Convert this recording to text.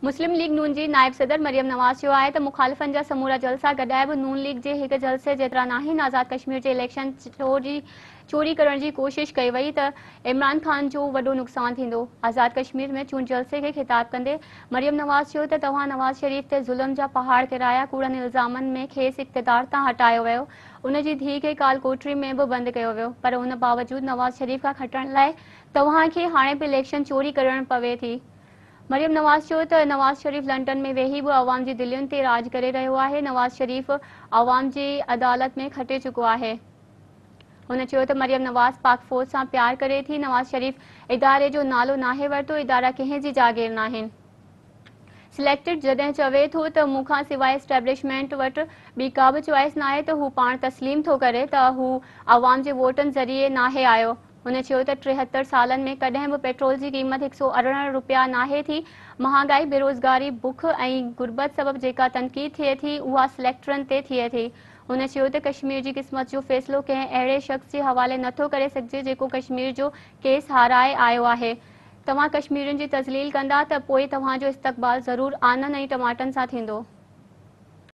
مسلم league نون جي نائب صدر مريم نواز چيو آهي ته مخالفن جا سمورا جلسا گڏائي به نون ليگ جي هڪ جلسي جيترا ناهن، آزاد ڪشمير جي اليڪشن چوري ڪرڻ جي ڪوشش ڪئي وئي ته عمران خان جو وڏو نقصان ٿيندو. آزاد ڪشمير ۾ چونڊ جلسي کي خطاب ڪندي مريم نواز چيو ته توهان نواز شريف تي ظلم جا پهاڙ ڪيرايا، ڪوڙن الزامن ۾ کيس اقتدار تان هٽايو ويو، ان جي ڌيء کي ڪال ڪوٺڙي ۾ به بند ڪيو ويو پر ان باوجود نواز شريف کان کٽڻ لاء توهان کي هاڻي به اليڪشن چوري ڪرڻ پوي ٿي. مريم نواز چيو ته نواز شريف لنڊن ۾ ويهي به عوام جي دلين تي راڄ ڪري رهيو آهي، نواز شريف عوام جي عدالت ۾ کٽي چڪو آهي. هن چيو ته مريم نواز پاڪ فوج سان پيار ڪري ٿي، نواز شريف اداري جو نالو ناهي ورتو، ادارا ڪنهن جي جاگير ناهن. سليڪٽڊ جڏهن چوي ٿو ته مون کان سواء اسٽيبلشمينٽ وٽ ٻي ڪا به چوائس ناهي ته هو پاڻ تسليم ٿو ڪري ته هو عوام جي ووٽن ذريعي ناهي آيو. هن چيو ته 73 سالن ۾ ڪڏهن به پيٽرول جي قيمت 118 رپيا ناهي ٿي، مهانگائي، بيروزگاري، بک ۽ غربت سبب جيڪا تنقيد ٿئي ٿي اها سليڪٽرن تي ٿئي ٿي. هن چيو ته ڪشمير جي قسمت جو فيصلو ڪنهن اهڙي شخص جي حوالي نٿو ڪري سگهجي جيڪو ڪشمير جو ڪيس هارائي آيو آهي، توهان ڪشميرين جي تذليل ڪندا ته پوء توهان جو استقبال ضرور آنن ۽ ٽماٽن سان ٿيندو.